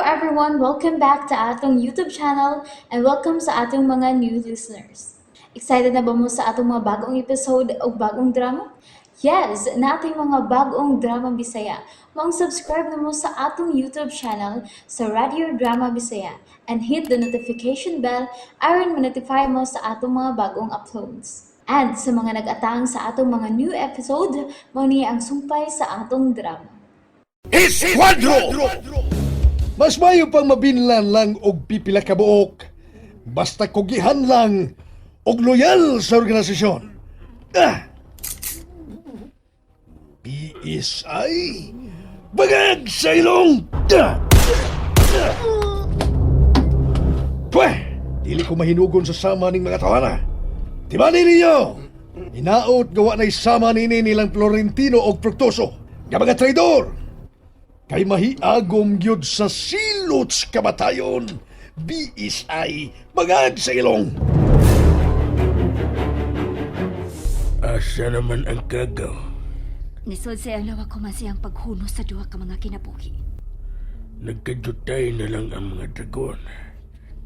Everyone! Welcome back to atong YouTube channel and welcome sa atong mga new listeners. Excited na ba mo sa atong mga bagong episode o bagong drama? Yes, naa tay mga bagong drama Bisaya. Maong subscribe na mo sa atong YouTube channel sa Radio Drama Bisaya and hit the notification bell aron ma-notify mo sa atong mga bagong uploads. And sa mga nag-atang sa atong mga new episode, mao ni ang sumpay sa atong drama. Esquadro! Mas mayo pang mabinlan lang og pipila ka buok. Basta kugihan lang og loyal sa organisasyon. Ah! PSI? Bangag sa ilong! Ah! Ah! Pweh! Dili ko mahinugon sa sama ning mga tawana. Timani ninyo! Hinaot gawa na'y sama nini nilang Florentino og Fructoso. Nga mga traidor! Kay mahiagom gyud sa silots kamatayon. BSI, bangag sa ilong. Asa naman ang kagaw? Nisod sa iyang lawak human siyang paghunos sa duha ka mga kinabuhi. Nagkajutay na lang ang mga dragon.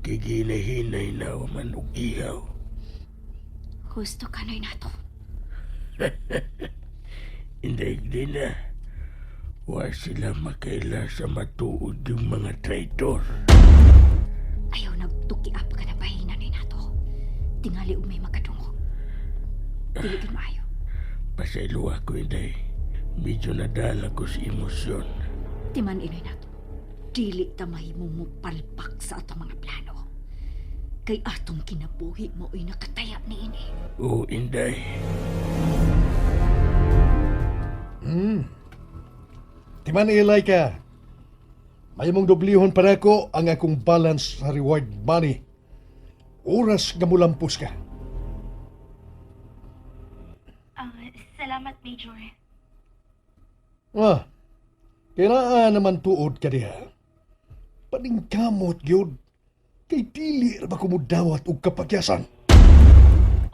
Kiginay-hinay na man og ihaw. Husto ka na'y nato. Hindi din na. Wa sila makaila sa matuod yung mga traitor. Ayaw nagtuki up ka na bahina na'y nato. Tingali og may makadungog. Dili gyud maayo. Pasayloa ko, Inday. Medyo nadala ko sa emosyon. Timan inoy nato. Dili ta mahimong mopalpak sa atong mga plano. Kay atong kinabuhi mao'y nakataya niini. O, Inday. Timan ilay ka. May mong doblihon para ko ang akong balance sa reward money. Oras nga mulampos ka. Ah, salamat, Major. Ah, kinaa naman tuod ka diha. Paningkamot gyud. Kay dili ra ba kumudawat og kapagyasan.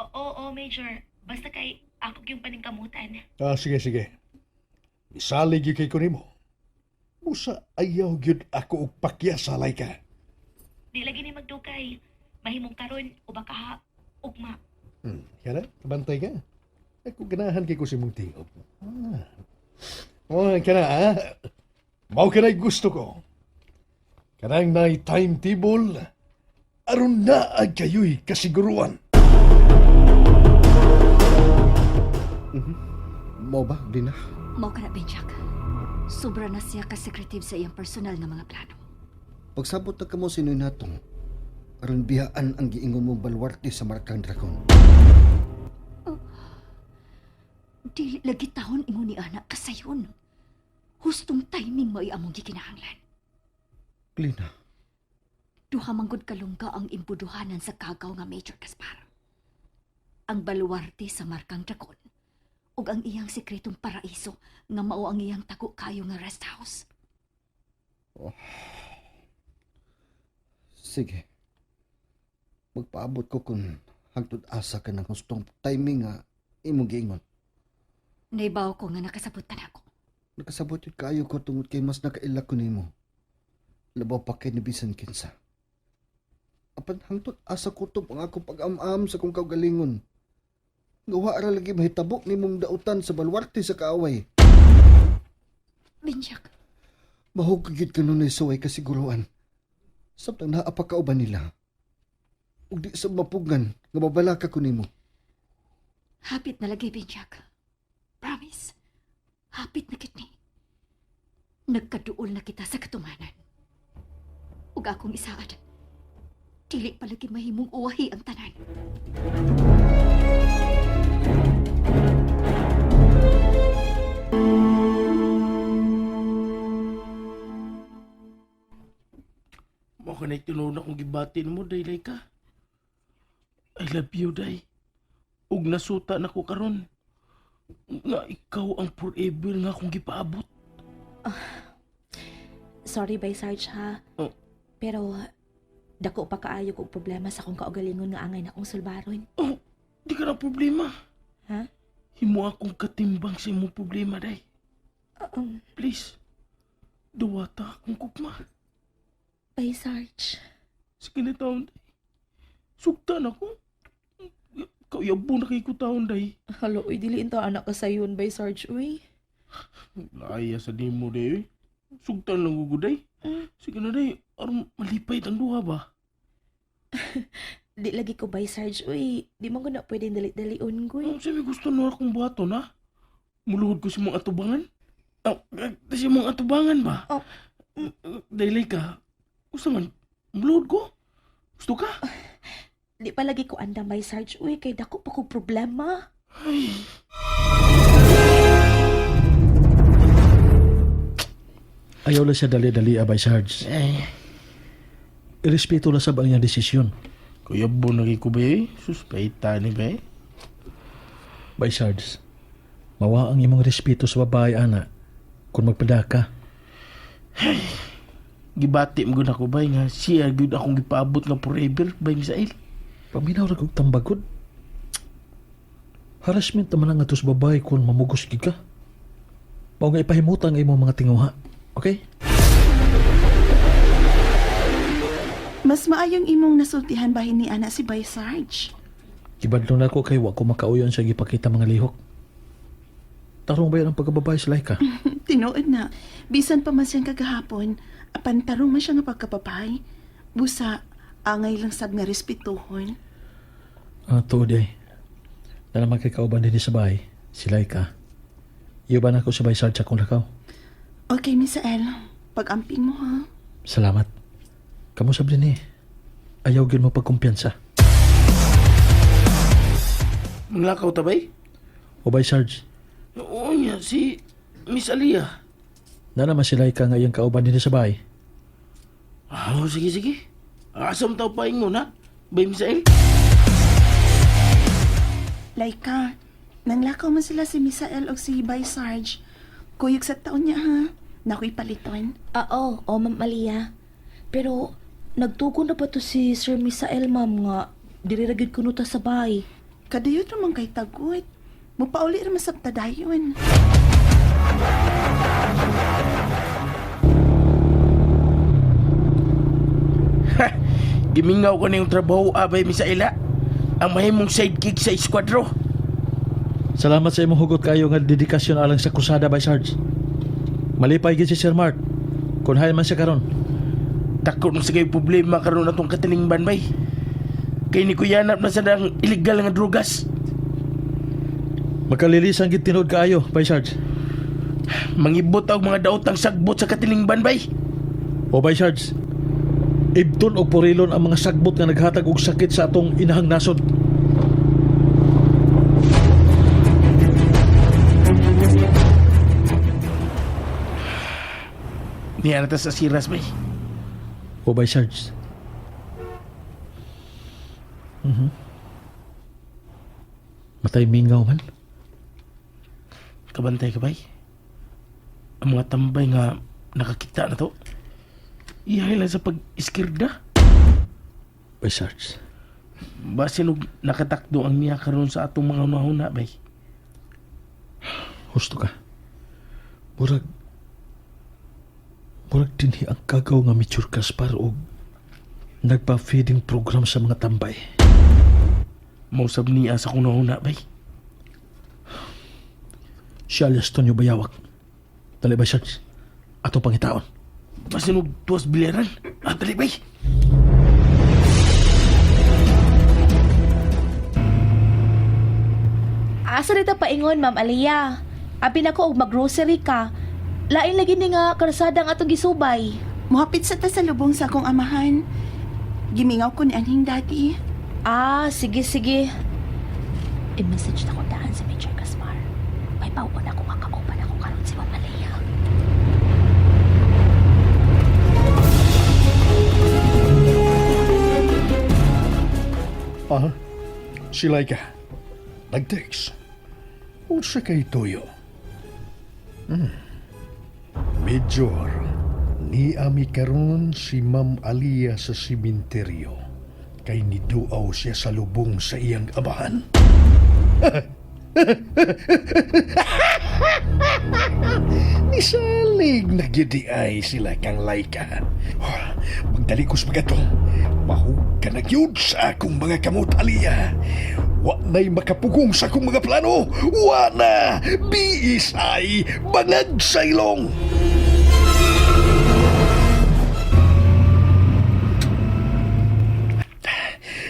Oo, oo, Major. Basta kay ako yung paningkamutan. Ah, sige, sige. Misalig gyud kay ko nimo. Busa ayaw gyud ako og pakyasa ka. Di lagi ni magdukay. Mahimong karon o baka ha, ugma. Kana, kabantay ka. Ako ganahan kay ko si mong tingog. Ah. Oh, kana ah. Mao kanay gusto ko. Kanang nay timetable aron na ag kayo'y kasiguruan. Mo ba, Lina? Mao ka na, Benjak. Sobra na siya ka-secretive sa iyang personal nga mga plano. Pagsabot na kamo sinoy natong, aron biyaan ang giingon mong balwarte sa Markang Dragon. Dili lagi tahon ingon ni ana kasayon. Hustong timing mo among gikinahanglan. Lina, Duha man gud kalungga ang imbuduhanan sa kagaw nga Major Gaspar. Ang baluarte sa Markang Dragon ug ang iyang sekretong paraiso nga mao ang iyang tago kayo nga rest house. Sige. Magpaabot ko kung hangtod asa ka ng hustong timing nga imong giingon. Naibaw ko nga nakasabot ka nako. Nakasabot yun kaayo ko tungod kay mas nakaila ko nimo. Labaw pa kay ni bisan kinsa. Apan hangtod asa kutob ang akong pag-am-am sa kong kaugalingon. Gawa ra lagi mahitabo nimong dautan sa balwarte sa kaaway. Benjak, Mahog gyud ka nunay suway kasiguruan. Samtang naa pa kauban nila. Ug di sa mapugan nga mabalaka ko nimo. Hapit na lagi, Benjak. Promise. Hapit na kit ni. Nagkaduol na kita sa katumanan. Ug akong isaad. Dili palagi mahimong uwahi ang tanan. Mo ka na tinuod na kong gibatin mo, day ka. I love you, day. Ug nasuta na ko karon. Nga ikaw ang forever nga akong gipaabot. Sorry, bay Sarge, ha? Oh. Pero, dako pa kaayo kog problema sa akong kaugalingon nga angay na akong sulbaron. Oh, di ka na problema. Ha? Himo akong katimbang sa imong problema, day. Please, duwata akong kugma. Bye, Sarge. Sige na taon, day. Sugtan ako. Kauyabo na kay ko taon, day. Halo, uy, dili ta anak ka sayon, bay, Sarge, uy. Laaya sa nimo, day. Eh. Sugtan lang ko, day. Sige na, day. Aron malipay tang duha ba? Di lagi ko, bay, Sarge, uy. Di man ko na pwedeng dali-dalion ko, Ang sabi gusto na akong buhaton, ha? Muluhod ko sa mong atubangan. Ah, sa mong atubangan ba? Oh. Daylay ka. Gusto man, muluhod ko. Gusto ka? Di pa lagi ko andam, bay, Sarge, uy. Kay dako pa kong problema. Ay. Ayaw lang siya dali-dali, Abay Sarge. Eh. Irespeto lang sab ang iyang desisyon. Kuya bo na kay ko ba eh? Suspeta ni ba eh? Bay Sarge, mawa ang imong respeto sa babae, ana, kung magpadaka. Gibati mo gud ako bay nga siya gyud akong gipaabot nga forever bay Misael. Paminaw ra kog tambagod. Harassment naman ang ato sa babae kung mamugos gid ka. Mao nga ipahimutan ang imong mga tinguha. Okay? Mas maayong imong nasultihan bahin ni ana si Bay Sarge. Gibadlong na ko kay wa ko makauyon sa gipakita mga lihok. Tarong ba yan ang pagkababae sa Laika? Tinuod na, bisan pa man siyang kagahapon, apan tarong man siya nga pagkababay. Busa, angay lang sab nga respetuhon. Ah, tuod ay. Na naman kay kauban din sa bahay, si Laika. Iyo ba na ako sa Bay Sarge akong lakaw? Okay, Misael, pag-amping mo ha. Salamat. Kamu sab din eh. Ayaw gyud mo pagkumpiyansa. Manglakaw ta bay? O Bay Sarge, Oo niya si Miss Alia. na naman si Laika nga iyang kauban din sa bahay. Ah, oh, sige sige. Asam tao pa ingon ha? Bay Misael? Laika, nanglakaw man sila si Misael og si Bay Sarge. Kuyog sa taon niya ha. Nakoy paliton. Ah, oo, oh, Ma'am Alia. Pero, nagtugon na ba to si Sir Misael, ma'am, nga diri ra gyud kuno ta sa bay. Kadayot ramang kay tagot. Mupauli ra man sab ta dayon. Gimingaw ko na yung trabaho abay Misael ha? Ang mahimong sidekick sa eskwatro. Salamat sa imong hugot kayo nga dedikasyon alang sa krusada Bay Sarge. Malipay gid si Sir Mark. Kun hay man siya karon. Takot mo sa kayo problema karon atong katilingban bay. Kay ni Kuyanap na sa dang illegal nga drugas. Makalilisan gid tinuod kaayo, Bay Sarge. Mangibot ang mga daotang sagbot sa katilingban bay. O Bay Sarge. Ibton og purilon ang mga sagbot nga naghatag og sakit sa atong inahang nasod. Niya na ta sa siras bay. O Bay Sarge. Mhm. Matay mingaw man. Kabantay ka bay. Ang mga tambay nga nakakita na to. Ihay lang sa pag-iskirda. Bay Sarge. Basin og nakatakdo ang niya karon sa atong mga hunahuna bay. Husto ka. Murag murag dinhi ang kagaw nga Mitchur Kaspar og nagpa-feeding program sa mga tambay. Mausab niya sa akong hunahuna bay. Siya alias Tonyo Bayawak. Dali ba, Sarge? Ato pangitaon. Basin og tuwas biliran. Ah, dali bay. Asa dito paingon, Ma'am Alia? Abi na ko og maggrocery ka. Lain lagi ni nga karsada ang atong gisubay. Muhapit sa ta sa lubong sa akong amahan. Gimingaw ko ni anhing daddy. Ah, sige, sige. I-message na ko daan si Major Gaspar. May pauon ako nga kauban ako karon si Ma'am Alia. Aha. Si Laika. Nag-text. Unsa kay tuyo? Major, ni ami karon si Ma'am Alia sa simenteryo. Kay niduaw siya sa lubong sa iyang amahan. Nisalig na gyud di ay sila kang Laika. Oh, magdali ko sa mga to. Mahug ka na gyud sa akong mga kamot, Aliyah. Wa na'y makapugong sa akong mga plano. Wa na! BSI bangag sa ilong!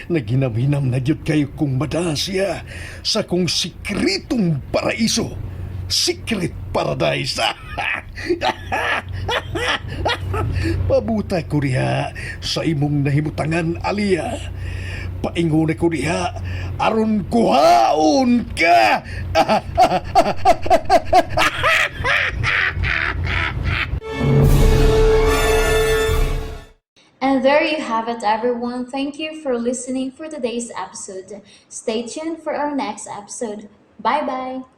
Naghinam-hinam na gyud kayo kung madala siya sa kong sikretong paraiso. Secret paradise. Pabuta ko diha sa imong nahimutangan, Aliyah. Paingon ko diha aron kuhaon ka. And there you have it, everyone. Thank you for listening for today's episode. Stay tuned for our next episode. Bye bye.